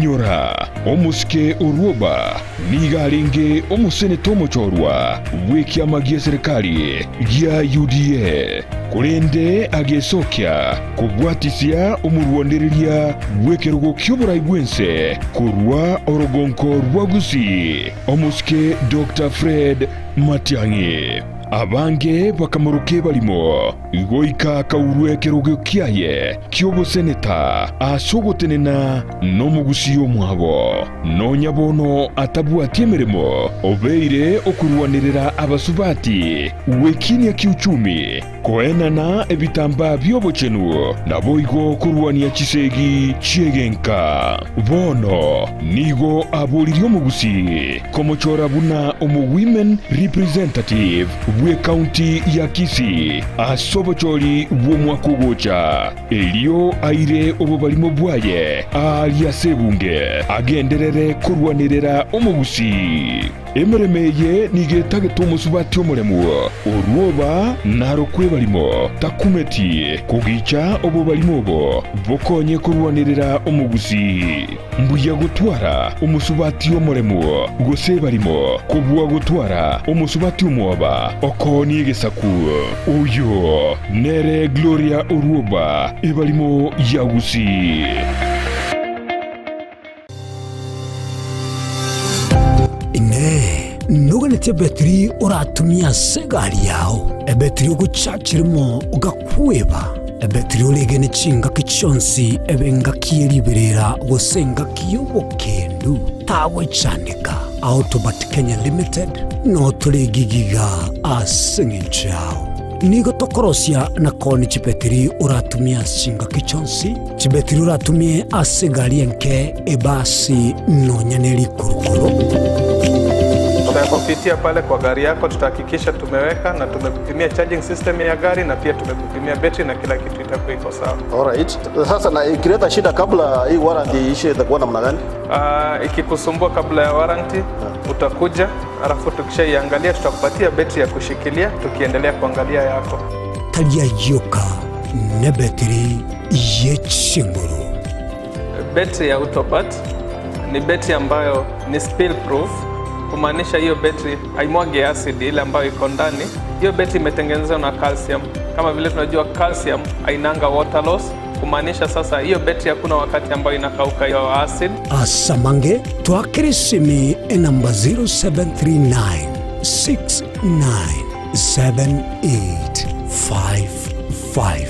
Inyora, omosike Orwoba nigo arenge omoseneta omochorwa bw'ekiama gi'eserekari gia UDA, korende agesokia kobwatisia omorwanereria bw'ekerogo ki'oborai bw'ense korwa orogonko rwa Gusii, omosike Doctor Fred Matiang'i. Abange bakamoroka ebarimo. Goika akaurwa ekerogo kiaye ki'oboseneta ase ogotenena nomogusii omwabo. Nonya bono atabwati emeremo, obeire okorwanerera abasubati gwekinia kiuchumi, koenana ebitambaa bi'obochenu, naboigo korwania chisegi chi'egenka. Bono nigo aboririe omogusii komochora buna omo-women representative bw'ecounty ya Kisii ase obochori bw'omwaka ogocha, erio aire obobarimo bwaye aaria ase ebunge, agenderere korwanerera omogusii. Emeremo eye nigo etagete omosubati omoremu, orwoba narokwe ebarimo, takumeti kogicha obobarimo obo bokonye korwanerera omogusii. Mbuya gotwara omosubati omoremu gose ebarimo, kobua gotwara omosubati omwoba okoonia egesaku. Oyo nere Gloria Orwoba, ebarimo ya Gusii. Inee! Noganetie ebetiri oratumie ase egari yao, ebetiri ogochachirimo ogakweba, ebetiri oregene chingaki chionsi ebe engaki ye riberera gose engaki y'obokendu? Tagwechandeka. Autobat Kenya Limited noo tore egigiga ase eng'encho yao. Nigo tokorosia na koonia chibetiri oratumie ase chingaki chionsi, chibetiri oratumie ase egari enke, ebasi, nonya ne rikurukuru. Tutakupitia pale kwa gari yako, tutahakikisha tumeweka na tumekupimia charging system ya gari na pia tumekupimia betri na kila kitu itakuwa iko sawa. Alright. Sasa na ikileta shida kabla hii warranty iishe itakuwa namna gani? Uh, ikikusumbua kabla ya warranty utakuja, alafu tukishaiangalia tutakupatia betri ya kushikilia tukiendelea kuangalia yako. Tari ayio oka, nebetiri ye chinguru. Betri ya Autobat ni betri ambayo ni spill proof, kumaanisha hiyo betri haimwagi acid ile ambayo iko ndani. Hiyo betri imetengenezwa na calcium. Kama vile tunajua calcium hainanga water loss, kumaanisha sasa hiyo betri hakuna wakati ambayo inakauka hiyo acid. Asamange twakere esimi enamba 0739 697855.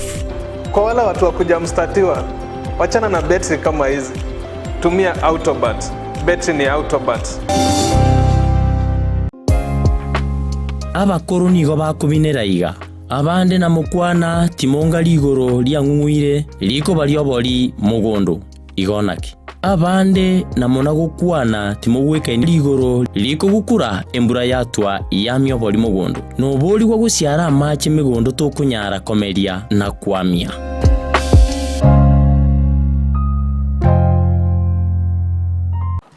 Kwa wale watu wa kujamstatiwa, wachana na betri kama hizi, tumia Autobat. Betri ni Autobat. Abakoro nigo bakobinera iga, Abande namokwana, Timonga rigoro riang'ung'uire, rikoba ri'obori mogondo. Igo naki? Abande namona gokwana, Timogwekaini rigoro rikogukura embura yatwa yamia obori mogondo, noborigwa gosiara amache megondo tokonyara komeria na kwamia.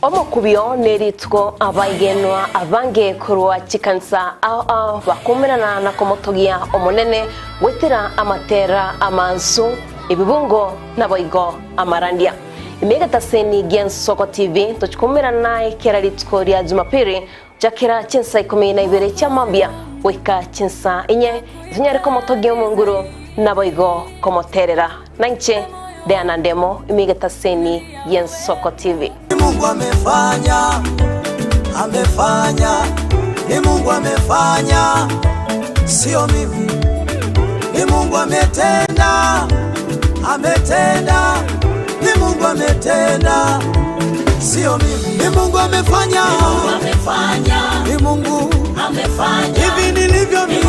Omokubio nerituko abaigenwa abange korwa chikanisa ao ao bakoumerana na komotogia Omonene goetera amatera amansu, ebibungo naboigo amarandia. Ime egetaseni gi'Ensoko TV tochi koumerana naye kera rituko ria Jumapili gochakera chinsa ikomi na ibere chia mambia goika chinsa inye, tonyare komotogia Omonguru naboigo komoterera. Nainche Diana Ndemo ime egetaseni gi'Ensoko TV. Ni Mungu amefanya, amefanya, ni Mungu amefanya, sio mimi. Ni Mungu ametenda, ametenda, ni Mungu ametenda, sio mimi. Ni Mungu amefanya, ni Mungu amefanya, hivi nilivyo mimi.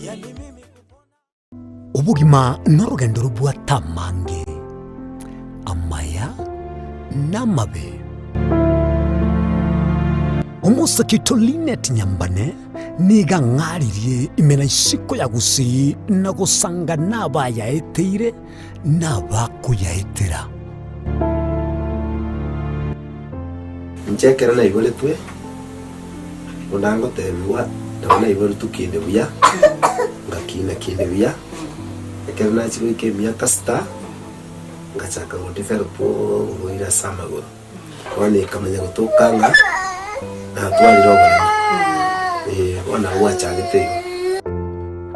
Yani mimi Obogima norogendo robwate amange, amaya na amabe. Omosake oito Linet Nyambane nigo ang'aririe ime na isiko ya Gusii na gosanga nabayaeteire na abakoyaetera. Inche ekero naiboretwe, buna ngotebigwa, nabo naiboretwe kinde buya, ngakina kinde buya, ekero nachia goika emiaka sita. Ngachaka go develop oborwaire ase amagoro, bono ekamanya gotoka ng'a natwarire oboremo, eh, bono nabo bwachagete igo.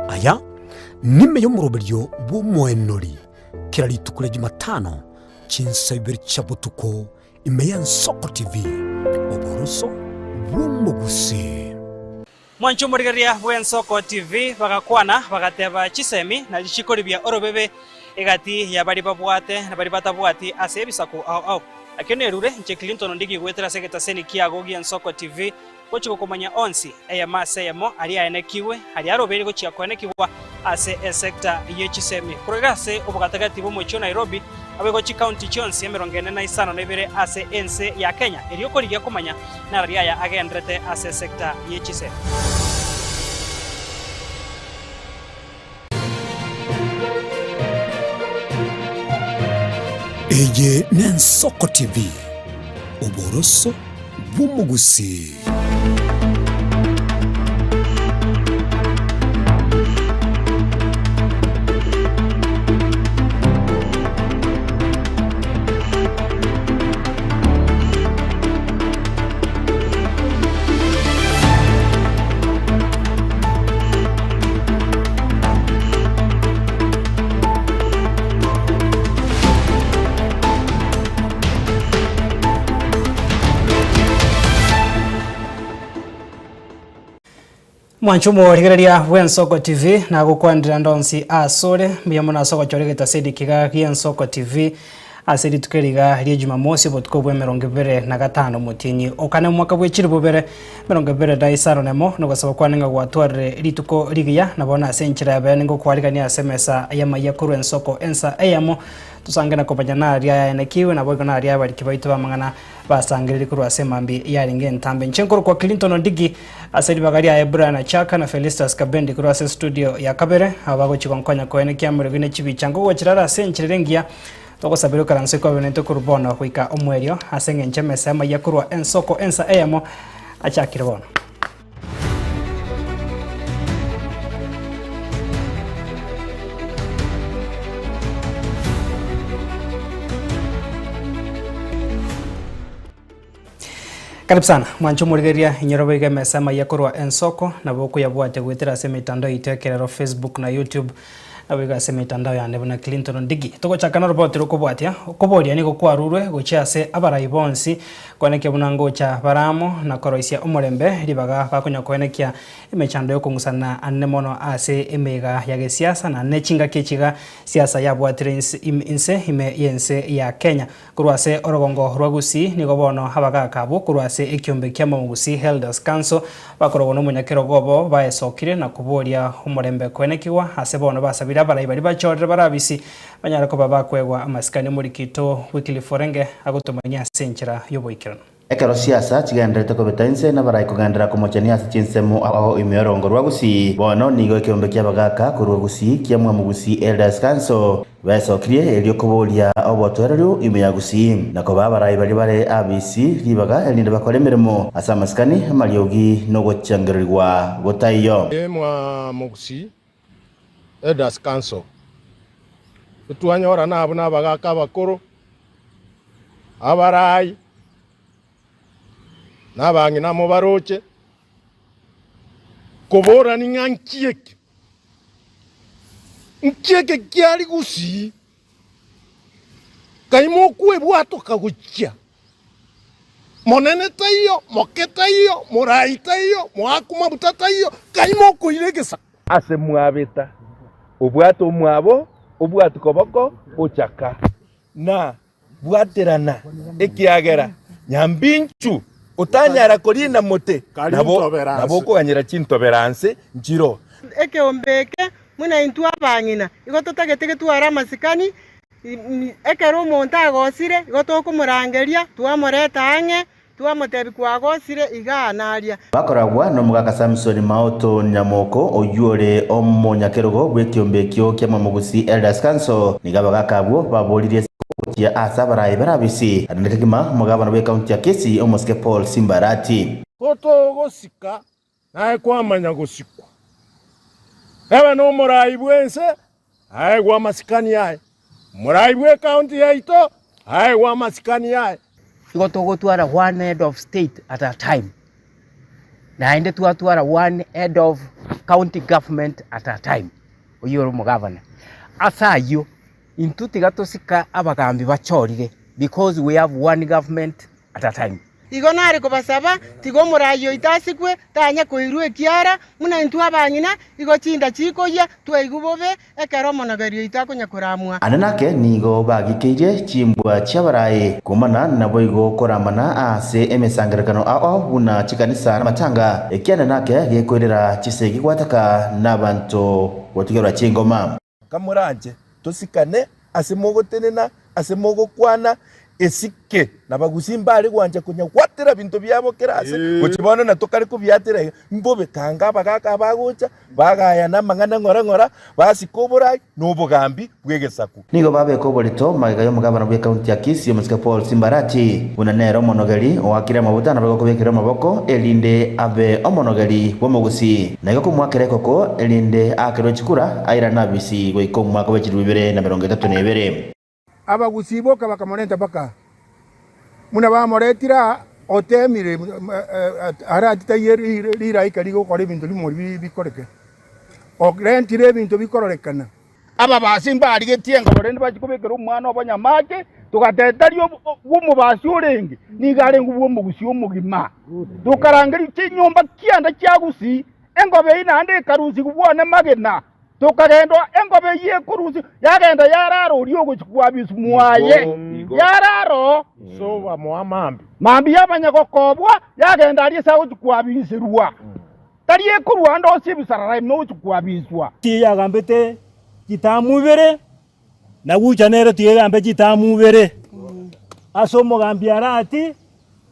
Aya nime y'omoroberio bw'omoenori kera rituko ria Jumatano chinsa ibere chia botuko ime y'Ensoko TV, oboroso bw'omogusii. Mwanche omorigereria bw'Ensoko TV bagakwana, bagateba chisemi na richiko ribia orobebe egati ya baria babwate na baria batabwati ase ebisaku ao ao. Nakio nerure inche Clinton Ondigi goetera ase egetaseni kiago gi'Ensoko TV gochia gokomanya onsi eyemo ase eyemo aria aenekigwe aria arobeire gochia koenekigwa ase esecta ye chisemi korwa iga ase obogatagati bw'omochie o Nairobi naboigo chikaunti chionsi 45 ase ense ya Kenya erio korigia komanya Nararia aya agenderete ase sector ye chisemi. Eye n'Ensoko TV, oboroso bw'omogusii. Mwanche omorigereria bw'Ensoko TV, nagokwanera ndonsi asore, mbuya mono ase ogochora egetaseri kiga gi'Ensoko TV ase rituko eri iga ria Jumamosi obotuko bw'emerongo ebere na gatano omotienyi o kane omwaka bwe chilifu bibere emerongo ebere na isano na emo, nogosaba kwane ng'a gwatwarire rituko rigiya, na bono ase enchera ya bene ngokwarigania ase emesa y'amayia korwa ensoko ensa eyemo, tosange na komanya naria ayaenekiwe, naboigo naria abariki baito b'amang'ana basangererie korwa ase emambia yarenge entambe. Inche nkorokwa Clinton Ondigi, ase ribaga riaye Brian Achaka na Felistus Kabendi korwa ase estudio ya kabere, aba bagochia gonkonya koenekia amarigo ne chibicha nkogochera are ase enchera ere engiya, togosabera okaranse kwabe naintwe korwa bono goika omoerio, ase eng'encho emesa y'amayia korwa ensoko ensa eyemo achakire bono. Karibu sana mwanche omorigereria inyora boigo emesa amaiya korwa ensoko nabo okoyabwatia goetera ase emetandao yaito ekerero Facebook na YouTube Naboigo ase emetandao yane buna Clinton Ondigi. Togochaka noroboti rokobwatia, okoboria nigo kwarurwe gochia ase abarai bonsi koenekia buna ngocha bare amo na koroisia omorembe ribaga bakonya koenekia emechando yokong'usana anene mono ase emeyega ya gesiasa na ne chingaki echiga siasa yabwatire inse ime yense ya Kenya. Korwa ase orogongo rwa Gusii nigo bono abagaaka abwo korwa ase ekiombe kia Mougusi Elders Council bakorogwa nomonyakerogo obo baesokire na koboria omorembe koenekigwa ase bono basabire abarai baria bachorire bare abisi banyare koba bakoegwa amasikani omorikito Wycliffe Orenge agotomanyia ase enchera yoboikeranu. Ekero siasa chigendererete kobeta inse, nabarai kogenderera komochenia ase chinsemo ao ime y'orongo rwa Gusii. Bono nigo ekeombe ki'abagaaka korwa Gusii kiamua Mugusii Elders Council besokirie erio koboria obotoereru ime ya Gusii, na kobaa abarai baria bare abisi ribaga erinde bakore emeremo ase amasikani, amariogi, na ogochangererigwa gotaiyo. Mwa Mugusii Elders Council, etwanyorana abwo nabagaaka abakoro, abarai, na abang'ina mobaroche, koborani ng'a nki eke, nki eke kiaria gusii, kai mokwebwatoka gochia, monene taiyo, moke taiyo, morai taiyo, moaku mabuta taiyo, kai mokoira egesaku. Ase mwabeta, obwate omwabo, obwati koboko, ochaka na Bwaterana, ekiagera nyambinchu otanyara koriina mote, nabo nabo okoganyera chintoberanse nchiro. Ekeombe eke, buna intwe abang'ina, igo totagete getware amasikani, ekero omonto agosire, igo tokomorangeria, twamoreta ang'e, twamotebia kwagosire igaa na aria. Bakoragwa nomogaka Samson Maoto Nyamoko, oyio ore omonyakerogo bw'ekiombe ekio kia Mwamogusi Elders Council, nigo abagaka abwo baboririe gochia ase abarai barabisi naende kegima omogabana bw'ecounty ya Kisii omosike Paul Simbarati. Gotogosika naye kwamanya gosikwa, ebe nomorai bw'ense aegwe amasikani aye. Morai bw'ecounty yaito aegwe amasikani aye. Igo togotwara one head of state at a time, naende twatwara one head of county government at a time, oyio ore omogavana. Ase ayio, intwe tiga tosika abagambi bachorire because we have one government at a time. Igo nare kobasaba, tiga omoraai oito asikwe, tanya koirwa ekiara, buna intwe abang'ina, igo chinda chikoyia, twaigwa bobe, ekero omonogeri oito akonya koramwa. Ande nake nigo bagikeirie chimbwa chi'abarai komana naboigo koramana ase emesangererekano ao ao buna chikanisa na amatanga, ekiane nake gekoirera chisegi gwataka nabanto gotigerwa chingoma. Kamoranche tosikane ase mogotenena, ase mogokwana, esike na bagusii mbare gwancha konyagwatera binto biabo kera ase, gochia bono na tokare kobiatera iga, mbobe kanga abagaka abagocha, bagayana amang'ana ng'ora ng'ora, basika oborai na obogambi bw'egesaku. Nigo babeka oborito magega y'omogabana bw'ekaunti ya Kisii omosike Paul Simbarati buna nere omonogeri oakire amabuta naboigo kobekerwa amaboko erinde abe omonogeri bw'omogusii. Na igo komoakera ekoko erinde aakerwe chikura airane abisi goika omwaka bwe chilifu 2032. Abagusii boka bakamorenta mpaka aa. Buna bamoretire aa, otemire arati taiyo rilaika rigokora ebinto rimo bikoreke. Orentire ebinto bikororekana. Ababasi mbarigetie engobo rende bachie kobekera omwana obo nyamache, togateba tari bw'omobasi orenge, nigo arenge bw'omogusi omogima. Tokarangeria chinyomba kianda chia gusii, engobo eyio naende ekarusigwa bwane magena. Tokagenda engobo eyio ekorusigwa, yagenda yarara oria ogochia kwabiswa mwaye, yarara oo. Mambia yamanya gokobwa, yagenda aria ase agochia kwabiserwa. Tari ekorwa ande onsi ebisarara ime gochia kwabiswa. Tiyagambete chitamu ibere, na gucha nere tigegambe chitamu ibere. Ase omogambi arati,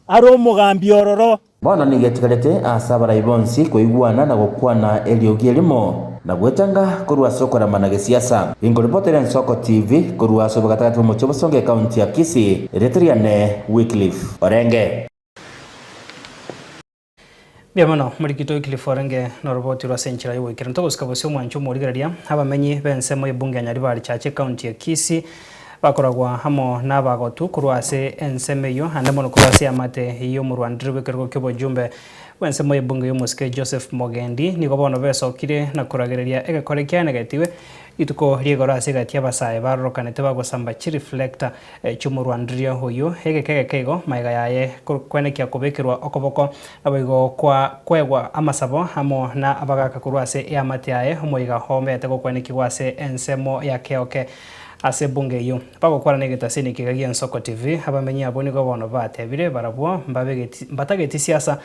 are omogambi ororo. Bono nigo etigarete ase abarai bonsi koigwana na gokwana eriogi erimo, na gwetanga korwa ase okoramana gesiasa. Inkoripotera Ensoko TV korwa ase obogatagati bw'omochie o Bosongo ekaunti ya Kisii, erieta riane Wycliffe Orenge. Mbuya mono morikito Wycliffe orenge noroboti rwa ase enchera y'ogoikeranu. Togosika bosio omwancho omorigereria, abamenyi b'ensemo y'ebunge ya Nyaribari Chache ekaunti ya Kisii bakoragwa amo n'abagotu korwa ase ensemo eyio ande mono korwa ase eamate y'omorwandire bw'ekerogo ki'obojumbe bw'ensemo y'ebunge y'omosike Joseph Mogendi nigo bono besokire na koragereria egekore kiaenegetigwe Rituko ri'igoro ase egati y'abasae barorokanete bagosamba chireflector chi'omorwandiria oyio, egeka egeke igo magega yaye kwenekia kobekerwa okoboko, naboigo kwa kwegwa amasabo amo na abagaka korwa ase eamate yaye, omoiga omete gokwenekigwa ase ensemo ya Keoke ase ebunge eyio. Bagokwana negetasini kiga gi'Ensoko TV, abamenyi abwo nigo bono batebire barabwo mbabegeti mbatageti siasa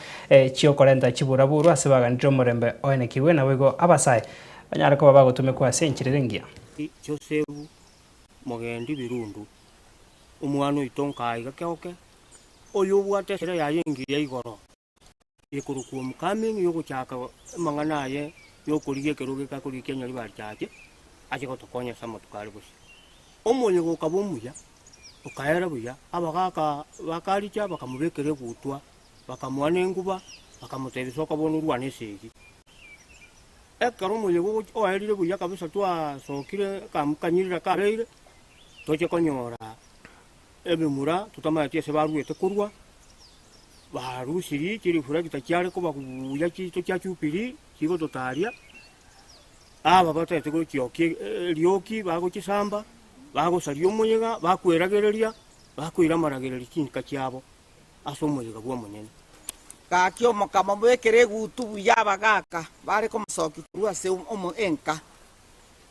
chiokorenta chiburaburu ase baganire omorembe oenekigwe, naboigo abasae Banyare koba bagotumekwa ase enchera ere engiya. Josefu mogendi birundu, omwana oito nkaa iga keoke, oyobwate esere yaye engiya igoro, ekorokwa Homecoming yogochaka amang'ana aye yokorigia ekerogo eke akorigia kia Nyaribari Chache, ache gotokonya ase amatuko are bosio. Omoyega okaba omuya, okaera buya, abagaka bakaricha bakamobekera egutwa, bakamoa na enguba, bakamotebia soka bono orwane esegi. Ekero omoyega ogochi oerire buya kabisa twasokire kanyirira kabeire, toche konyora ebimura totamanyeti ase baruete korwa, barusirie chirifulekita chiare koba buya chiito chia Jubilee chigototaria, aba batagete gochiokia erioki bagochisamba, bagosaria omoyega, bakweragereria, bakoira amaragererio chinka chiabo. ase omoyega bw'Omonene. Gaki omokama mobekere egutu buya abagaaka bare komosokia korwa ase enka.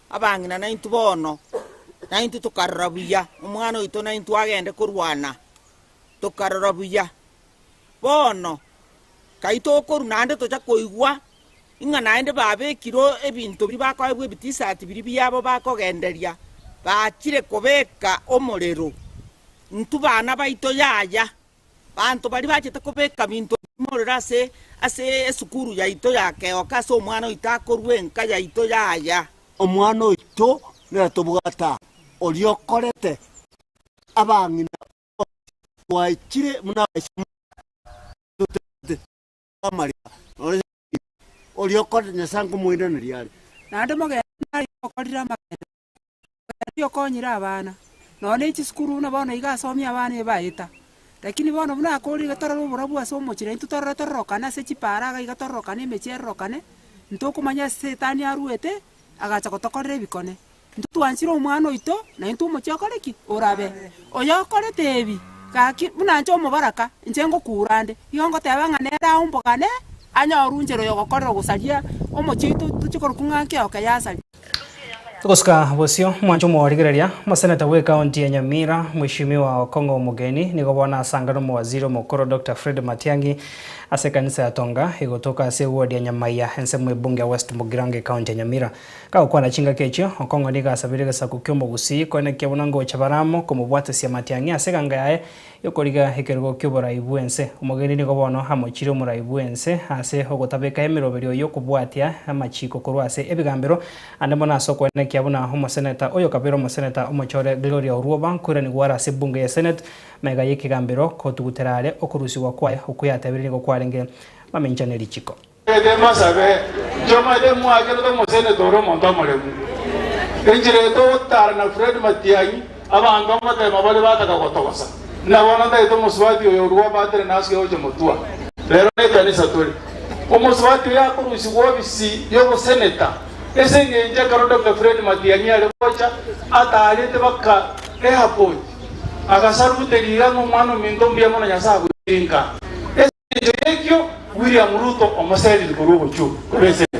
Abang'ina naintwe bono, naintwe tokarora buya, omwana oito naintwe agende korwana, tokarora buya. Bono, kai tokorwa naende tocha koigwa ng'a naende babekire ebinto biria bakoegwa ebitisati biria biabo bakogenderia, bachire kobeka omorero. Intwe bana baito yaya, banto baria bachete kobeka binto morero ase ase esukuru yaito ya keoka ase omwana oito akorwa enka yaito yaya. Omwana oito nere tobwate aa, oria okorete abang'ina twaichire buna abaisilamu amariko, oria okorete Nyasae nkomoiraneria are. Naende mogende naye okorire amagendo. Okonyire abana, nonya ne chisukuru buna bono iga asomia abana ebaeta, lakini bono buna akorire iga torore oborabu ase omochie naintwe torore tororokane ase chipara iga iga tororokane emechie erorokane, ntokomanya ase setani aruete, agacha gotokorera ebikone. Intwe twanchire omwana oito, na intwe omochie okore ki? Orabe. Oyo okorete ebi, gaki, buna inche omobaraka, inche ngokura nde, igo ngoteba ng'a nere aombogane, anyore unchera oyo ogokorera ogosaria omochie oito tochie korokwa ng'a nkeoke yasaria. Togosuka bosio, mwanche omorigereria, omoseneta bwe ekaunti ya Nyamira, Mheshimiwa Okong'o Omogeni, nigo bono asangane omowaziri omokoro Doctor Fred Matiang'i ase ekanisa ya Tonga egotoka ase eward ya Nyamaiya ensemo ebunge ya West Mugirango ekaunti ya Nyamira. Kagokwana chingaki echio, Okong'o nigo asabire egesaku ki'omogusii koenekia buna ngocha bare amo komobwatesia Matiang'i ase eganga yaye y'okoriga ekerogo ki'oborai bw'ense. Omogeni nigo bono amochire omorai bw'ense ase ogotabeka emeroberio y'okobwatia amachiko korwa ase ebigambero, ande mono ase okoenekia buna omoseneta oyo kabere omoseneta omochore Gloria Orwoba nkoiranigwa are ase ebunge ya Senate magega y'ekegambero kotugutera are okorusigwa kwaye okwo yatebirie nigo kwarenge mamincha ne richiko. Ete mbasabe, inche omanyete mwacherete omoseneta ore omonto omoremu. Enchera eye togotara na Fred Matiang'i, abanto ngotema bare bataka gotogosa. Buna bono ntagete omosubati oyo orwa obatire nasuke gochia motwa. Rero nekanisa tore. Omosubati oyo akorusigwa obisi y'oboseneta ase engencho ekero Doctor Fred Matiang'i are gocha atarete baka airport agasaruta riira ng'a omwana ominto mbuya mono Nyasae agochire inka. Engencho y'ekio, William Ruto omoseriri korwa obochio korwa esegi.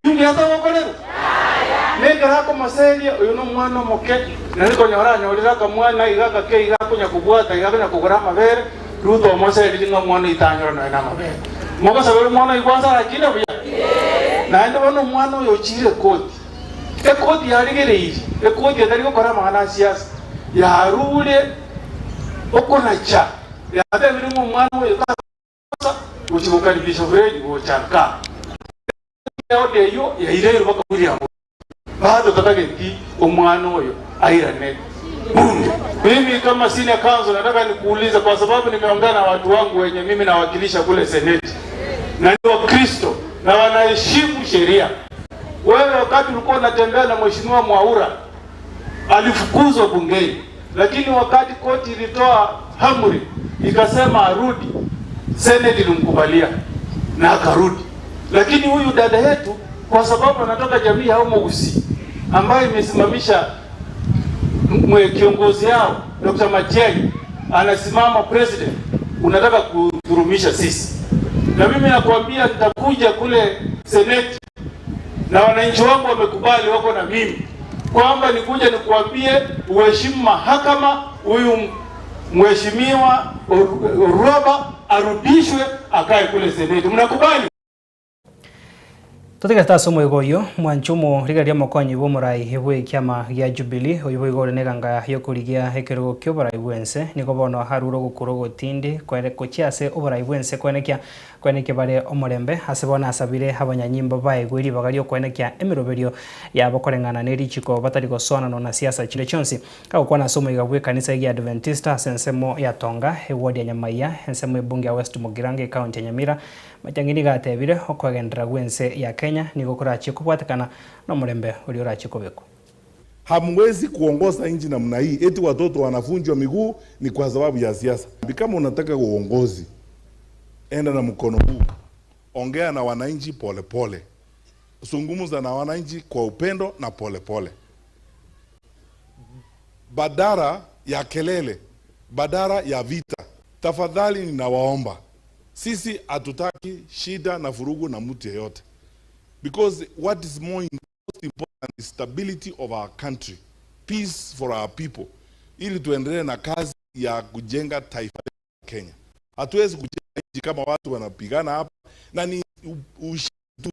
Eyio mbuya togokorerwa? Nekero akomoseria, oyo nomwana omoke, nari konyora anyorire akamwana iga agake iga akonya kobwata iga akonya kogora amabere, Ruto omoseriri ng'a omwana oyo tanyora nonya namabere. Mogosabera omwana oyo kwanza arakine buya? Naende bono omwana oyo ochiire ekoti, ekoti yarigereirie, ekoti etari gokora amang'ana a siasa, yarure okonacha. Yatebire ng'a omwana oyo tagosa gochia gokaribisha Fred gocha nka. Eoda eyio yaireirwe mpaka William Ruto. Bado tatageti omwana oyo airane bunge. Mimi kama senior counsel nataka nikuulize kwa sababu nimeongea na watu wangu wenye mimi nawakilisha kule seneti na ni Wakristo na wanaheshimu sheria. Wewe wakati ulikuwa unatembea na Mheshimiwa Mwaura alifukuzwa bungeni, lakini wakati koti ilitoa amri ikasema arudi, seneti ilimkubalia na akarudi. Lakini huyu dada yetu kwa sababu anatoka jamii ya Omogusii ambayo imesimamisha kiongozi yao Dr. Matiang'i anasimama president, unataka kuturumisha sisi. Na mimi nakwambia nitakuja kule seneti na wananchi wangu wamekubali, wako na mimi kwamba nikuja nikuambie uheshimu mahakama, huyu mheshimiwa Orwoba arudishwe akae kule seneti. Mnakubali? Totigete ase omoigo oyio, mwanche omorigereria omokonyi bw'omorai bw'ekiama gia Jubilee, oyio boigo ore neganga y'okorigia ekerogo ki'oborai bw'ense, nigo bono arure ogokura ogotindi kwere gochia ase oborai bw'ense koenekia Koenekia bare omorembe, ase bono asabire abanyanyimbo baegwe ribaga ri'okoenekia emeroberio yabo koreng'ana ne richiko batari gosoananwa na siasa chinde chionsi. Agokwana ase omoiga bw'ekanisa y'Egiadventista ase ensemo ya Tonga, eward ya Nyamaiya, ensemo y'ebunge ya West Mugirango ecounty ya Nyamira, Matiang'i nigo atebire okogenderera gw'ense ya Kenya nigo korachie kobwatekana nomorembe oria orachie kobekwa. Hamwezi kuongoza nchi namna hii eti watoto wanavunjwa miguu ni kwa sababu ya siasa. Kama unataka uongozi, enda na mkono huu, ongea na wananchi polepole, zungumza na wananchi kwa upendo na polepole, badala ya kelele, badala ya vita. Tafadhali ninawaomba, sisi hatutaki shida na vurugu na mtu yeyote, because what is more most important is stability of our country, peace for our people, ili tuendelee na kazi ya kujenga taifa la Kenya. Hatuwezi kujenga nchi kama watu wanapigana hapa na ni ushindi tu.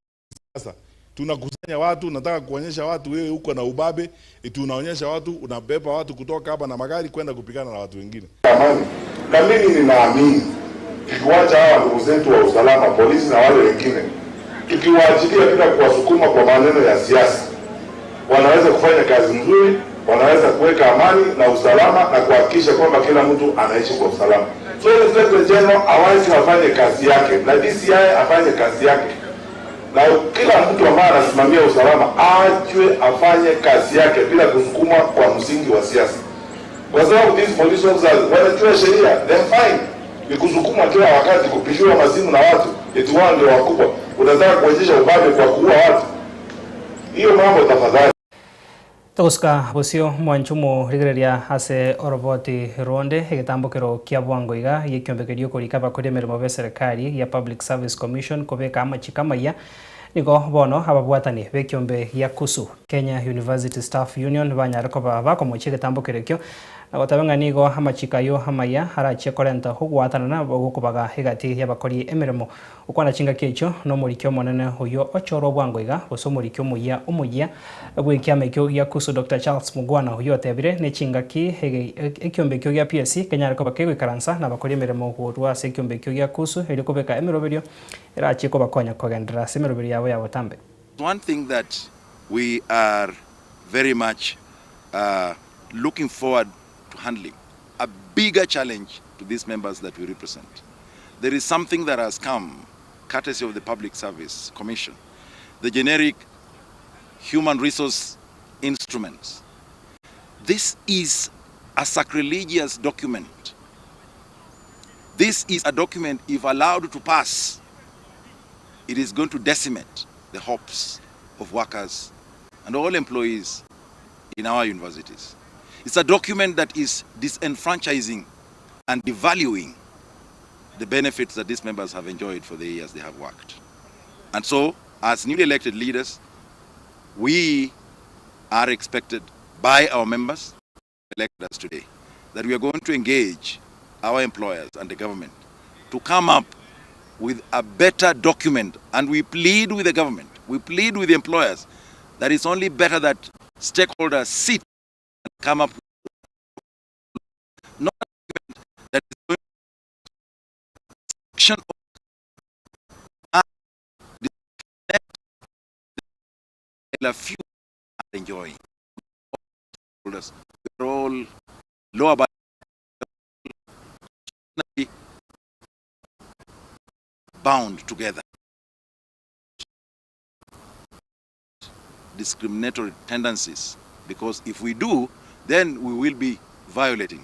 Sasa tunakusanya watu, nataka kuonyesha watu wewe uko na ubabe, eti unaonyesha watu unabeba watu kutoka hapa na magari kwenda kupigana na watu wengine. Amani. Na mimi ninaamini tukiwacha hawa ndugu zetu wa usalama, polisi na wale wengine, tukiwaachilia bila kuwasukuma kwa maneno ya siasa, wanaweza kufanya kazi nzuri, wanaweza kuweka amani na usalama na kuhakikisha kwamba kila mtu anaishi kwa usalama. So Inspector General aweze afanye kazi yake na DCI afanye kazi yake. Na kila mtu ambaye anasimamia usalama aachwe afanye kazi yake bila kusukumwa kwa msingi wa siasa, kwa sababu these police officers wanajua sheria, they're fine. Ni kusukumwa kila wakati, kupishiwa mazimu na watu eti wao ndio wakubwa. Unataka kuonyesha ubabe kwa kuua watu? Hiyo mambo tafadhali. Togosuka bosio mwanche omorigereria ase oroboti ronde egetambokero kia bwango iga gi'ekiombe okorika abakori emeremo b'eserekari gia Public Service Commission kobeka amachiko amaya nigo bono ababwatani b'ekiombe gia KUSU, Kenya University Staff Union, banyare koba bakomochia egetambokero ekio na goteba ng'a nigo amachiko ayio amaya arachie korenta ogoatanana gokobaga egati y'abakori emeremo. Gokwana chingaki echio nomoriki omonene oyio ochorwa bwango iga, gose omoriki omoyia omoyia bw'ekiama ekio gia KUSU Doctor Charles Mugwana oyio otebire nechingaki ekiombe ekio gia PSC kenyare koba kegoikaransa nabakori emeremo korwa ase ekiombe ekio gia KUSU erio kobeka emeroberio erachie kobakonya kogenderera ase emeroberio yabo ya botambe. One thing that we are very much looking forward to handling, a bigger challenge to these members that we represent. There is something that has come courtesy of the Public Service Commission, the generic human resource instruments. This is a sacrilegious document. This is a document, if allowed to pass, it is going to decimate the hopes of workers and all employees in our universities. It's a document that is disenfranchising and devaluing the benefits that these members have enjoyed for the years they have worked. And so, as newly elected leaders, we are expected by our members elected us today that we are going to engage our employers and the government to come up with a better document. And we plead with the government, we plead with the employers that it's only better that stakeholders sit and come up with not a document that is going to and a few are enjoying. We're all law abiding bound together. Discriminatory tendencies, because if we do, then we will be violating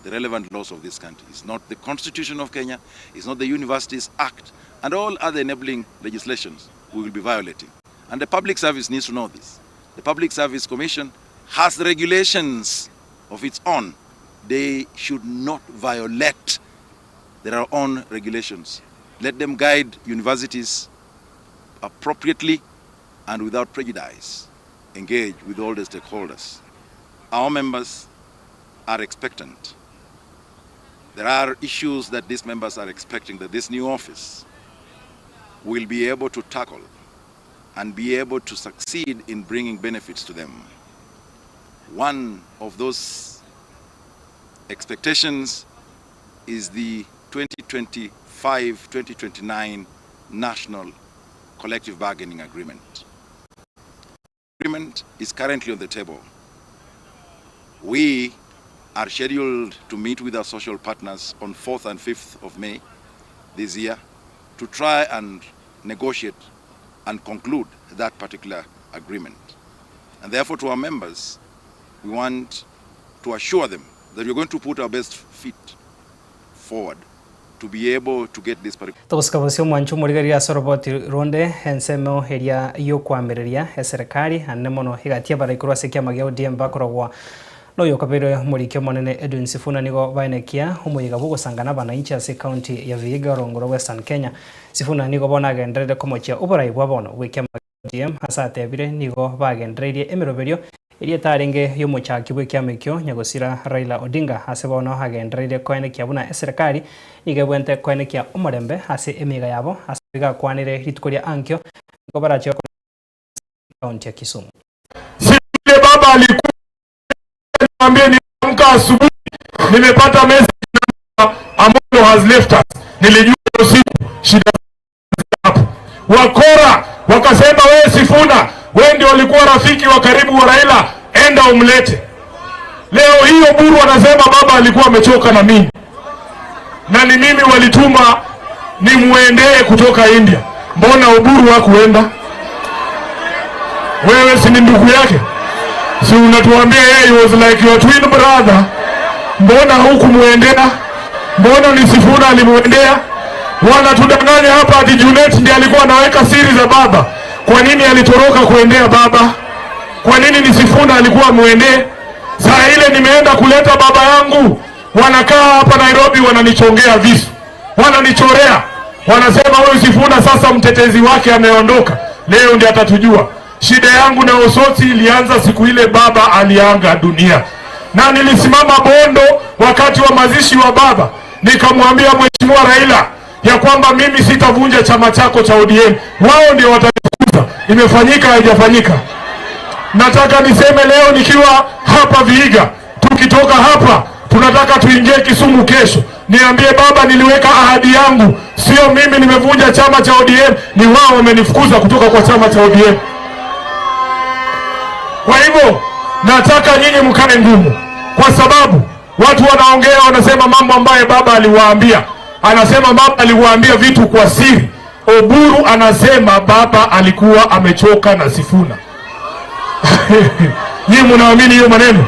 the relevant laws of this country. It's not the Constitution of Kenya, it's not the Universities Act, and all other enabling legislations we will be violating. And the public service needs to know this. The Public Service Commission has regulations of its own. They should not violate their own regulations. Let them guide universities appropriately and without prejudice. Engage with all the stakeholders. Our members are expectant. There are issues that these members are expecting that this new office will be able to tackle and be able to succeed in bringing benefits to them. One of those expectations is the 2025-2029 National Collective Bargaining Agreement. Agreement is currently on the table. We are scheduled to meet with our social partners on 4th and 5th of May this year to try and negotiate and conclude that particular agreement. And therefore, to our members, we want to assure them that we're going to put our best feet forward to be able to get this particular Togosika bosio omwancho omorigereria ase oroboti ronde ensemo eria y'okoamereria eserekari anene mono egati y'abarai korwa ase ekiama gia ODM bakorogwa noyokabeire omoriki omonene Edwin Sifuna nigo baenekia omoyega bw'ogosangana abananchi ase ecounty ya Vihiga orongo rwa Western Kenya. Sifuna nigo bono agenderere komochia oborai bwa bono bw'ekiama gia ODM ase atebire nigo bagendereirie emeroberio eria etarenge y'omochaki bw'ekiama ekio nyagosira Raila Odinga ase bono agendereire koenekia buna eserekari nigo ebwente koenekia omorembe ase emeiga yabo ase gakwanire rituko ria ankio nigo barache gokora ase ekaunti ya Kisumu. Si vile baba alikuwa niambie, niamka asubuhi nimepata message Amolo has left us. Nilijua usiku shida hapo. Wakora wakasema, wewe Sifuna, wewe ndio ulikuwa rafiki wa karibu wa Raila, enda umlete. Leo hiyo Buru anasema baba alikuwa amechoka na mimi, na ni mimi walituma nimwendee kutoka India. Mbona Oburu hakuenda? Wewe si ni ndugu yake? Si unatuambia yeye he was like your twin brother? Mbona hukumwendea? Mbona ni Sifuna alimwendea? Wanatudanganya hapa ati Junet ndiye alikuwa anaweka siri za baba. Kwa nini alitoroka kuendea baba? Kwa nini ni Sifuna alikuwa amwendee? Saa ile nimeenda kuleta baba yangu, wanakaa hapa Nairobi wananichongea visu, wananichorea, wanasema huyu Sifuna sasa mtetezi wake ameondoka, leo ndiye atatujua. Shida yangu na Osotsi ilianza siku ile baba alianga dunia, na nilisimama Bondo wakati wa mazishi wa baba, nikamwambia Mheshimiwa Raila ya kwamba mimi sitavunja chama chako cha ODM, wao ndio watanifukuza. Imefanyika haijafanyika? Nataka niseme leo nikiwa hapa Vihiga, tukitoka hapa tunataka tuingie Kisumu kesho. Niambie baba, niliweka ahadi yangu, sio mimi nimevunja chama cha ODM, ni wao wamenifukuza kutoka kwa chama cha ODM. Kwa hivyo nataka nyinyi mkae ngumu, kwa sababu watu wanaongea wanasema mambo ambayo baba aliwaambia. Anasema baba aliwaambia vitu kwa siri. Oburu anasema baba alikuwa amechoka na Sifuna. Nyinyi mnaamini hiyo maneno?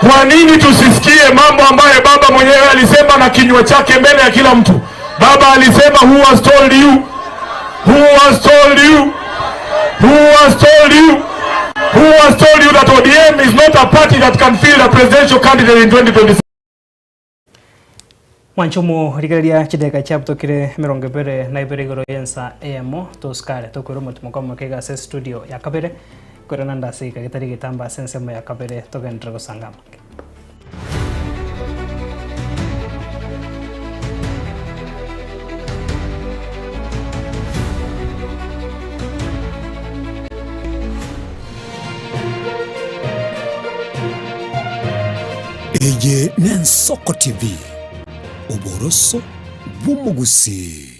Kwa nini tusisikie mambo ambayo baba mwenyewe alisema na kinywa chake mbele ya kila mtu? Baba alisema who has told you? Who has told you? Who has told you? Who has told you that ODM is not a party that can field a presidential candidate in 2027? Mwanche omorigereria chidakika chiabutokire emerongo ebere na ibere igoro y'ensa eyemo tosikare tokwera omotimoka omoke iga ase estudio ya kabere korende naende ase egeka getari getambe ase ensemo ya kabere togenderere gosanga amange. Eye n'Ensoko TV, oboroso bw'omogusii.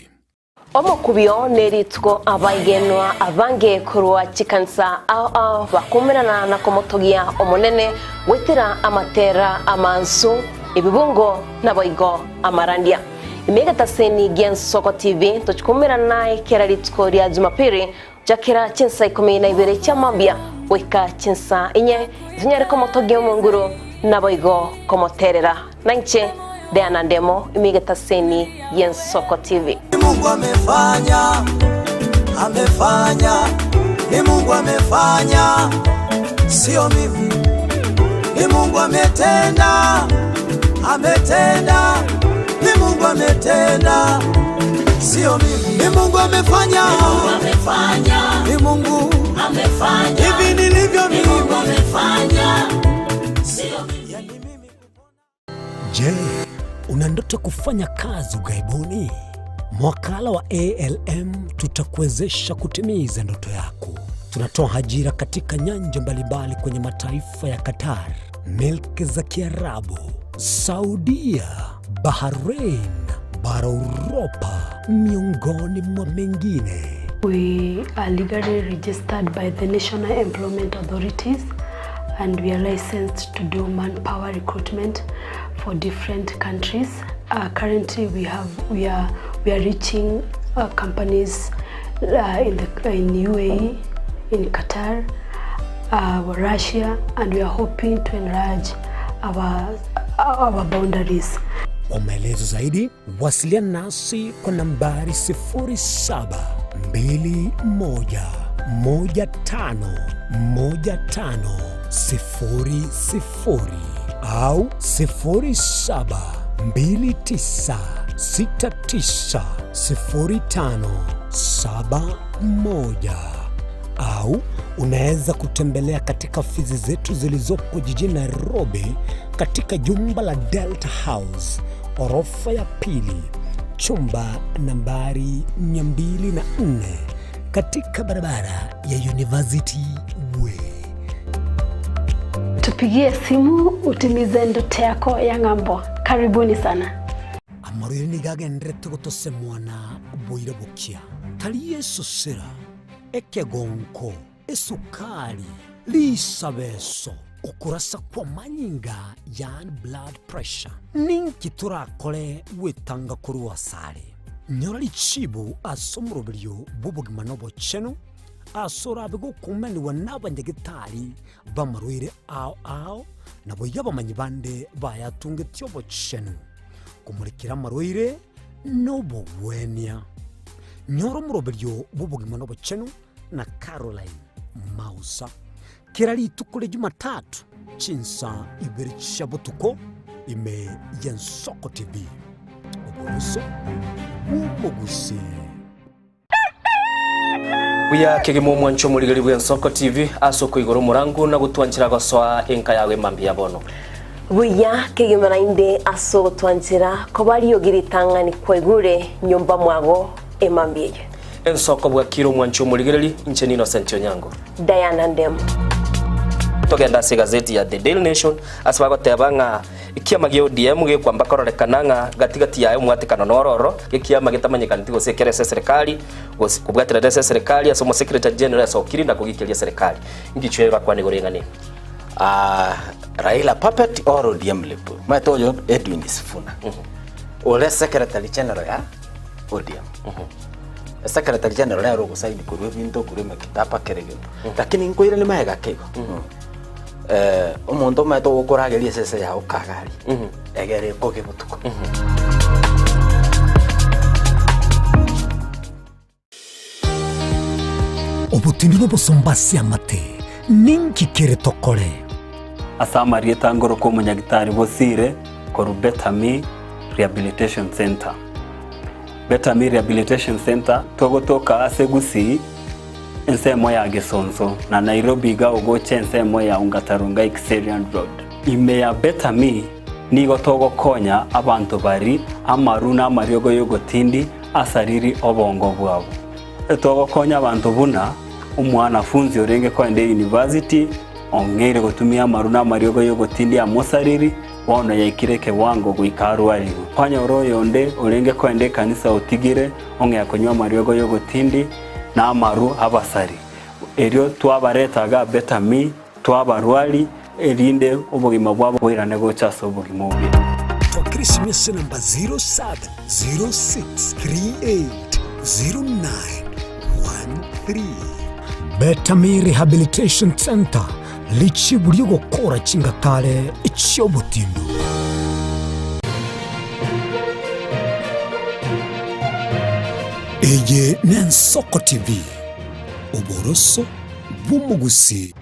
Omokubio nerituko abaigenwa abange korwa chikanisa ao ao bakomerana na komotogia Omonene goetera amatera amansu, ebibungo naboigo amarandia. Ime egetaseni gi'Ensoko TV tochikomerana naye kera rituko ria Jumapili gochakera chinsa ikomi na ibere chia mambia goika chinsa inye, tonyare komotogia Omonguru naboigo komoterera. Nainche Diana Ndemo ime egetaseni gi'Ensoko TV. Ni Mungu amefanya, amefanya, ni Mungu amefanya, sio mimi. Ni Mungu ametenda, ametenda, ni Mungu ametenda, sio mimi. Ni Mungu amefanya, ni Mungu amefanya, ni Mungu amefanya, hivi nilivyo mimi, ni Mungu amefanya, sio mimi. Je, una ndoto kufanya kazi ughaibuni? Mwakala wa ALM tutakuwezesha kutimiza ndoto yako. Tunatoa ajira katika nyanja mbalimbali kwenye mataifa ya Qatar, milki za Kiarabu, Saudia, Bahrain, bara Uropa, miongoni mwa mengine. We are legally registered by the National Employment Authorities and we are licensed to do manpower recruitment for different countries. Uh, currently we have we are we are reaching uh, companies uh, in the in UAE, in Qatar, uh, Russia and we are hoping to enlarge our our boundaries. Kwa maelezo zaidi wasiliana nasi kwa nambari 0721151500 au 0729690571 au unaweza kutembelea katika ofisi zetu zilizopo jijini Nairobi katika jumba la Delta House orofa ya pili chumba nambari 204 katika barabara ya University Way. Tupigie simu utimize ndoto yako ya ng'ambo. Karibuni sana. Amarwaire nigo agenderete gotosemwana boira bokia, tari esosera, ekegonko, esukari, risabeso, okorasa kw'amanyinga, yaani blood pressure. Ninki torakore gwetanga korwa asare? Nyora richibu ase omoroberio bw'obogima na obochenu, ase orabe gokumanigwa nabanyagetari b'amarwaire ao ao, naboigo abamanyi bande bayatungetie obochenu, komorekera amarwaire na obogwenia. Nyora omoroberio bw'obogima na obochenu na Caroline Mausa, kera rituko ria Jumatatu chinsa ibere chia botuko ime y'Ensoko TV. Oboroso bw'omogusii. Buya kegima omwancho omorigeri bw'Ensoko TV ase okoigora omorango na gotwanchera gosoa enka yago emambia ya bono. Buya kegima naende ase ogotwanchera koba riogi ritang'ani kwaigure nyomba mwago emambia eye. Ensoko bwakire omwancho omorigereri, inche n'Innocent Onyango. Diana Ndemo. Togende ase egazeti ya The Daily Nation ase bagoteba ng'a ekiama gia ODM gekwamba kororekana ng'a gati gati yaye omwatekano noro oro, ekiama getamanyekaneti gose ekere ase eserekari gose kobwaterana ase eserekari ase omosecretary general esokiri na kogikeria eserekari. Inki chiaye orakwane igoro y'eng'ana eye? Ah, Raila puppet or ODM lip? Omanyete oyo Edwin Sifuna ore secretary general ya ODM. Secretary general nere ogosaini korwa ebinto korwa emekitaba kera egento. Lakini nkoirania magega ake igo. Eh, omonto omanyete ogokorageria esese yago kagari egere ekoge botuko. Obotindi n'obosomba ase amate, ninki kere tokore? Ase amarieta ngoroka omonyagitari Bosire korwa Better Me Rehabilitation Centre. Better Me Rehabilitation Centre togotoka ase Gusii ensemo ya Gesonso na Nairobi iga ogocha ensemo ya Ongata Rongai Kiserian Road. Ime ya Better Me nigo togokonya abanto bari amaru na amariogo y'ogotindi asariri obongo bwabo. Togokonya abanto buna omwanafunzi orenge koenda eyunivasiti ong'eire gotumia amaru na amariogo y'ogotindia amosariri, bono yaikire ekewango goika arwarigwe. Kwanyora oyonde orenge koenda ekanisa otigire ong'ea konywa amariogo y'ogotindi na amaru abasari. Erio twabareta iga Betami, twabarwari, erinde obogima bwabo boirane gocha ase obogima obuya. Twakera esimi ase enamba 0706380913. Betami Rehabilitation Centre, richibu ri'ogokora chingatare chi'obotindu. Eye n'Ensoko TV, oboroso bw'omogusii.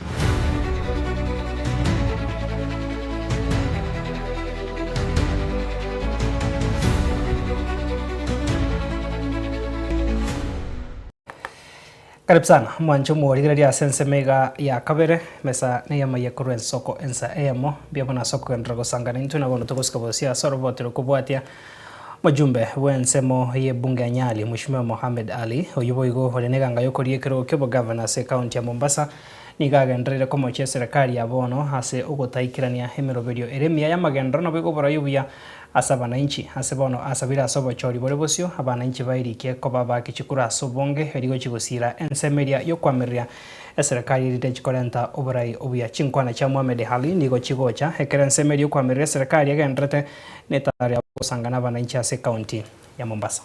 Karibu sana mwanche omorigereria ase ensemo iga ya kabere mesa neyamaiya korwa ensoko ensa eyemo mbuya mono ase okogenderera gosangana intwe na bono togosika bosia ase oroboti rokobwatia Mojumbe bw'ensemo y'ebunge ya Nyali, Mweshimiwa Mohamed Ali, oyio boigo ore neganga y'okoria ekerogo ki'obogavana ase ekaunti ya Mombasa, nigo agendereire komochia eserekari ya bono ase ogotaikerania emeroberio ere emiya y'amagenderero naboigo oborai obuya ase abanainchi. Ase bono asabire ase obochori bore bosio abanainchi bairikie koba abaaki chikura ase obonge erio gochia gosiira ensemo eria y'okoamereria Eserekari erinde chikorenta oborai obuya. Chinkwana chia Mohamed Ali nigo chigocha ekero ensemo eria y'okoamereria eserekari egendererete Netari agosanga nabananchi ase ekaunti ya Mombasa.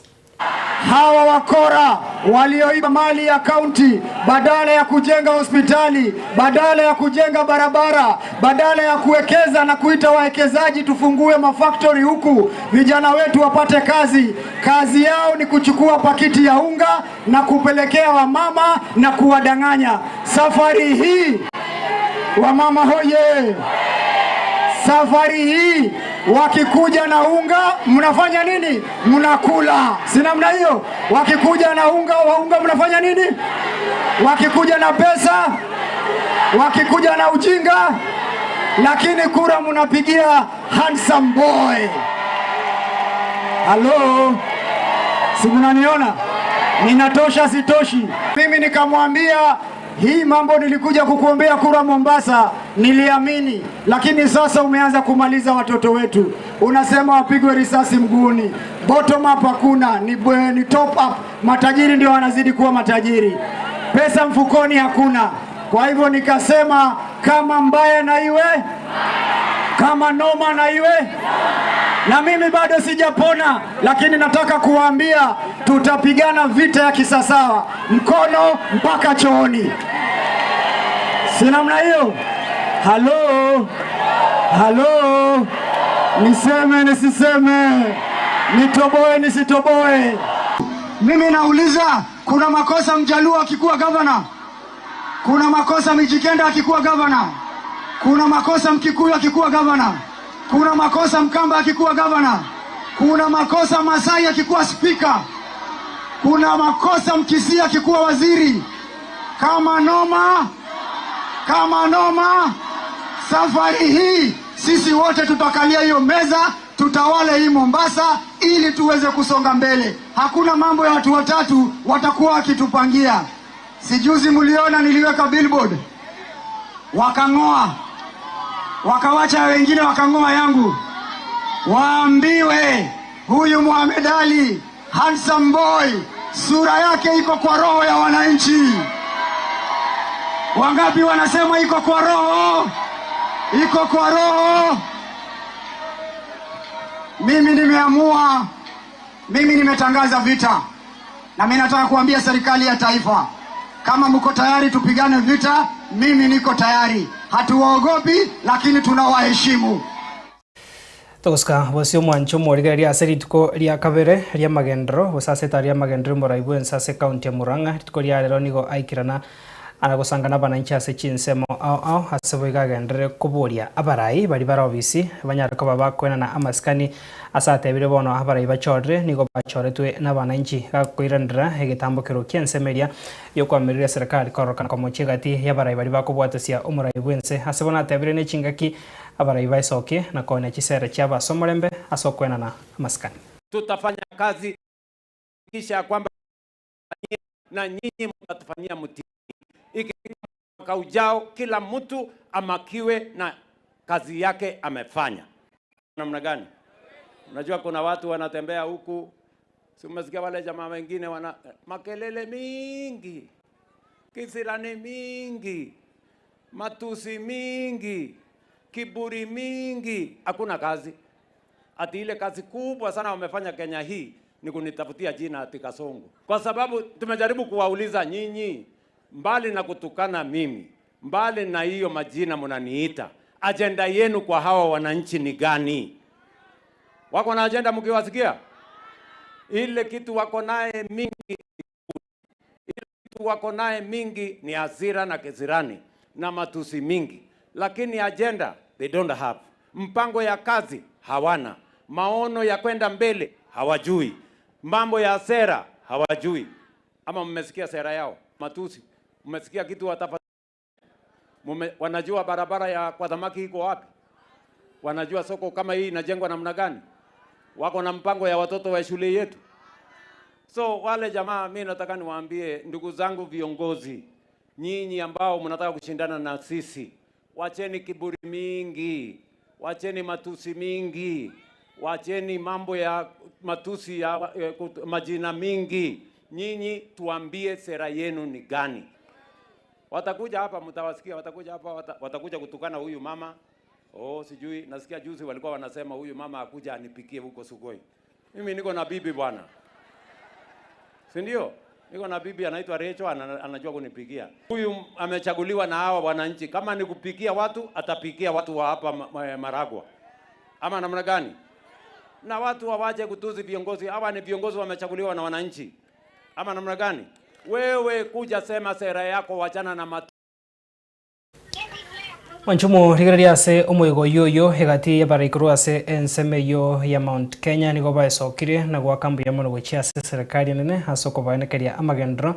Hawa wakora walioiba mali ya kaunti, badala ya kujenga hospitali, badala ya kujenga barabara, badala ya kuwekeza na kuita wawekezaji tufungue mafactory huku vijana wetu wapate kazi, kazi yao ni kuchukua pakiti ya unga na kupelekea wamama na kuwadanganya. Safari hii wamama hoye! Safari hii wakikuja na unga mnafanya nini? Mnakula, si namna hiyo? Wakikuja na unga wa unga mnafanya nini? Wakikuja na pesa, wakikuja na ujinga, lakini kura mnapigia handsome boy. Halo, si mnaniona? Ninatosha sitoshi? Mimi nikamwambia hii mambo nilikuja kukuombea kura Mombasa, niliamini, lakini sasa umeanza kumaliza watoto wetu. Unasema wapigwe risasi mguuni. Bottom up hakuna, ni, ni top up. Matajiri ndio wanazidi kuwa matajiri, pesa mfukoni hakuna. Kwa hivyo nikasema kama mbaya na iwe, kama noma na iwe. Na mimi bado sijapona, lakini nataka kuwaambia tutapigana vita ya kisawasawa, mkono mpaka chooni, si namna hiyo? Halo, halo, niseme nisiseme, nitoboe nisitoboe? Mimi nauliza, kuna makosa Mjaluo akikuwa gavana? Kuna makosa Mijikenda akikuwa gavana? Kuna makosa Mkikuyu akikuwa gavana? Kuna makosa Mkamba akikuwa gavana? Kuna makosa Masai akikuwa spika? Kuna makosa Mkisii akikuwa waziri? Kama noma, kama noma, safari hii sisi wote tutakalia hiyo meza, tutawale hii Mombasa ili tuweze kusonga mbele. Hakuna mambo ya watu watatu watakuwa wakitupangia. Sijuzi mliona niliweka billboard, wakang'oa, wakawacha wengine wakang'oa yangu. Waambiwe huyu Mohamed Ali handsome boy, sura yake iko kwa roho ya wananchi. Wangapi wanasema iko kwa roho? Iko kwa roho. Mimi nimeamua, mimi nimetangaza vita, na mimi nataka kuambia serikali ya taifa, kama mko tayari tupigane vita, mimi niko tayari. Hatuwaogopi, lakini tunawaheshimu. Togosika bosio omwancho omorigereria ase rituko ria kabere ria magendero gose ase etari ya magendero morai bwa ense ase ekaunti ya Murang'a rituko ria rero nigo aikirana ana gosangana abananchi ase chinsemo ao ao ase boigo agenderere koboria abarai baria bare obisi banyare koba bakoenana amasikani ase atebire bono abarai bachorire nigo bachoretwe na abananchi gakoiranera egetambokero kia ensemo eria ya okoamerera eserekari kororokana komochia egati ya abarai baria bakobwatesia omorai bwa ense ase bono atebire na echingaki abarai baesokie na koenia chisere chiabo ase omorembe ase okoenana amasikani. Tutafanya kazi kisha ya kwamba na nyinyi mtatufanyia mtihani. Ikifika mwaka ujao, kila mtu amakiwe na kazi yake amefanya namna gani. Unajua kuna watu wanatembea huku, si umesikia wale jamaa wengine wana makelele mingi, kisirani mingi, matusi mingi, kiburi mingi, hakuna kazi. Ati ile kazi kubwa sana wamefanya Kenya hii ni kunitafutia jina ati Kasongo, kwa sababu tumejaribu kuwauliza nyinyi, mbali na kutukana mimi, mbali na hiyo majina mnaniita, ajenda yenu kwa hawa wananchi ni gani? Wako na ajenda mkiwasikia? Ile kitu wako naye mingi, ile kitu wako naye mingi ni hasira na kisirani na matusi mingi, lakini ajenda they don't have. Mpango ya kazi hawana, maono ya kwenda mbele hawajui, mambo ya sera hawajui. Ama mmesikia sera yao matusi? Mmesikia kitu watafa? Mume, wanajua barabara ya kwa Thamaki iko wapi? Wanajua soko kama hii inajengwa namna gani? Wako na mpango ya watoto wa shule yetu? So wale jamaa, mi nataka niwaambie ndugu zangu viongozi, nyinyi ambao mnataka kushindana na sisi, wacheni kiburi mingi, wacheni matusi mingi, wacheni mambo ya matusi ya majina mingi. Nyinyi tuambie sera yenu ni gani. Watakuja hapa, mtawasikia, watakuja hapa, watakuja kutukana huyu mama. Oh, sijui, nasikia juzi walikuwa wanasema huyu mama akuja anipikie huko Sugoi. Mimi niko na bibi bwana, si ndio? Niko na bibi anaitwa Rachel, anajua kunipikia. Huyu amechaguliwa na hawa wananchi, kama ni kupikia watu atapikia watu wa hapa Maragwa, ama namna gani? Na watu wawache kutuzi viongozi. Hawa ni viongozi wamechaguliwa na wananchi, ama namna gani? Wewe kuja sema sera yako, wachana na matu. Mwanchumo rigereria ase omoigo oyo egati y'abaraikorwa ase ensemo eyo ya Mount Kenya nigo baesokire na goaka mbuya mono gochia ase serikali enene ase okobaenekeria amagendero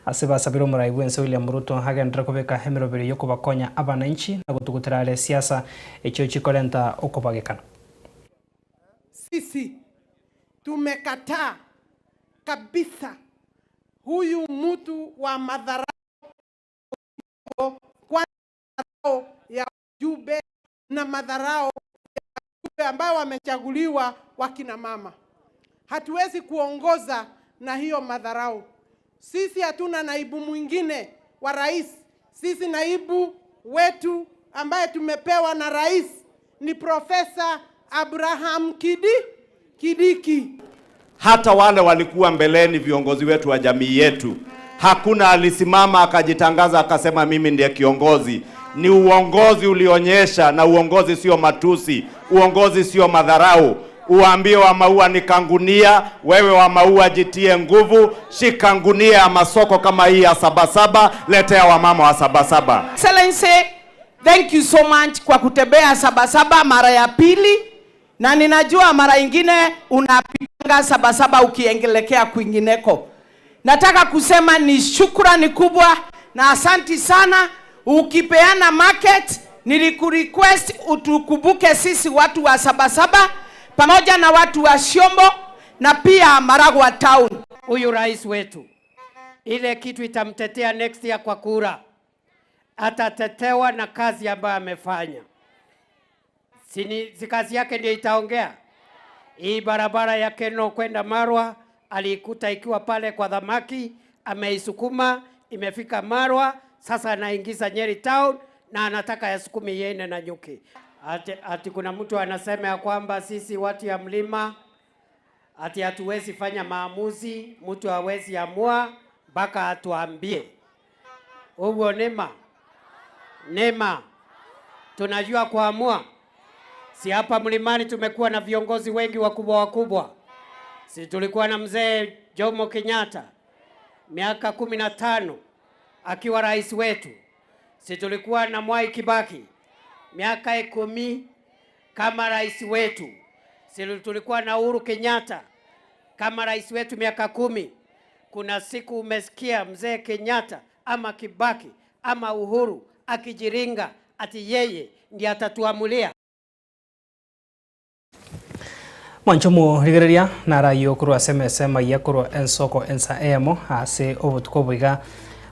ase basabire omorai bwa ense William Ruto agendere kobeka emeroberi yokobakonya abananchi na gotugutera are siasa echio chikorenta okobagekana. Sisi tumekataa kabisa huyu mtu wa madharau, kwa madharau ya wajumbe na madharau ya wajumbe ambao wamechaguliwa wakina mama. Hatuwezi kuongoza na hiyo madharau. Sisi hatuna naibu mwingine wa rais. Sisi naibu wetu ambaye tumepewa na rais ni Profesa Abraham Kidi Kidiki. Hata wale walikuwa mbeleni viongozi wetu wa jamii yetu, hakuna alisimama akajitangaza akasema mimi ndiye kiongozi. Ni uongozi ulionyesha, na uongozi sio matusi, uongozi sio madharau. Uambie wa maua ni kangunia, wewe wa maua jitie nguvu, shika ngunia ya masoko kama hii ya Sabasaba, letea wamama wa Sabasaba. Excellency, thank you so much kwa kutembea Sabasaba mara ya pili, na ninajua mara ingine unapitanga Sabasaba ukiengelekea kwingineko. Nataka kusema ni shukrani kubwa na asanti sana. Ukipeana market, nilikurequest utukumbuke sisi watu wa Sabasaba pamoja na watu wa Shombo na pia Maragua town. Huyu rais wetu, ile kitu itamtetea next year kwa kura, atatetewa na kazi ambayo amefanya. Sini, si kazi yake ndio itaongea. Hii barabara ya Keno kwenda Marwa aliikuta ikiwa pale kwa dhamaki, ameisukuma imefika Marwa, sasa anaingiza Nyeri town na anataka yasukume iende na nyuki. Ati, ati kuna mtu anasema ya kwamba sisi watu ya mlima ati hatuwezi fanya maamuzi, mtu hawezi amua mpaka atuambie. Huo nema nema, tunajua kuamua. Si hapa mlimani tumekuwa na viongozi wengi wakubwa wakubwa, si tulikuwa na mzee Jomo Kenyatta miaka 15 akiwa rais wetu, si tulikuwa na Mwai Kibaki miaka 10 kama rais wetu, si tulikuwa na Uhuru Kenyatta kama rais wetu miaka 10. Kuna siku umesikia mzee Kenyatta ama Kibaki ama Uhuru akijiringa ati yeye ndiye atatuamulia? Mwancho morigereria narayio korwa ase emesa emaiya korwa ensoko ensa eyemo ase obotuko oboiga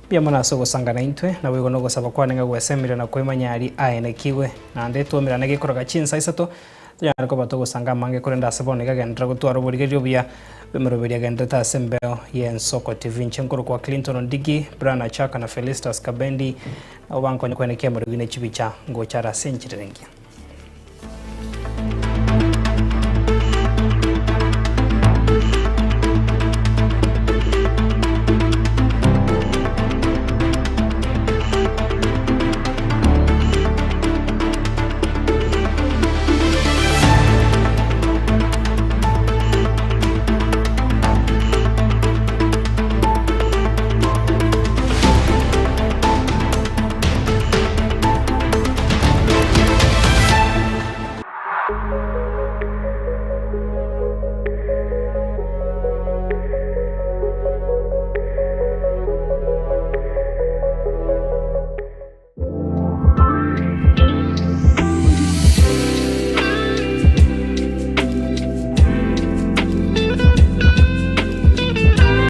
mbuya mono ase ogosangana intwe naboigo na ogosaba kwane ng'a gwesemire na koimanya aria aenekigwe naende twomerane gekoroka chinsa isato tonyare koba togosanga amange korende ase bono iga agenderera gotwara oborigereria obuya bw'emeroberio agenderete ase embeo y'Ensoko TV. Inche nkorokwa Clinton Ondigi, Brian Achaka na Felistus Kabendi nabo bankonya kwenekia emerogo ne chibicha ngocha are ase enchera engiya.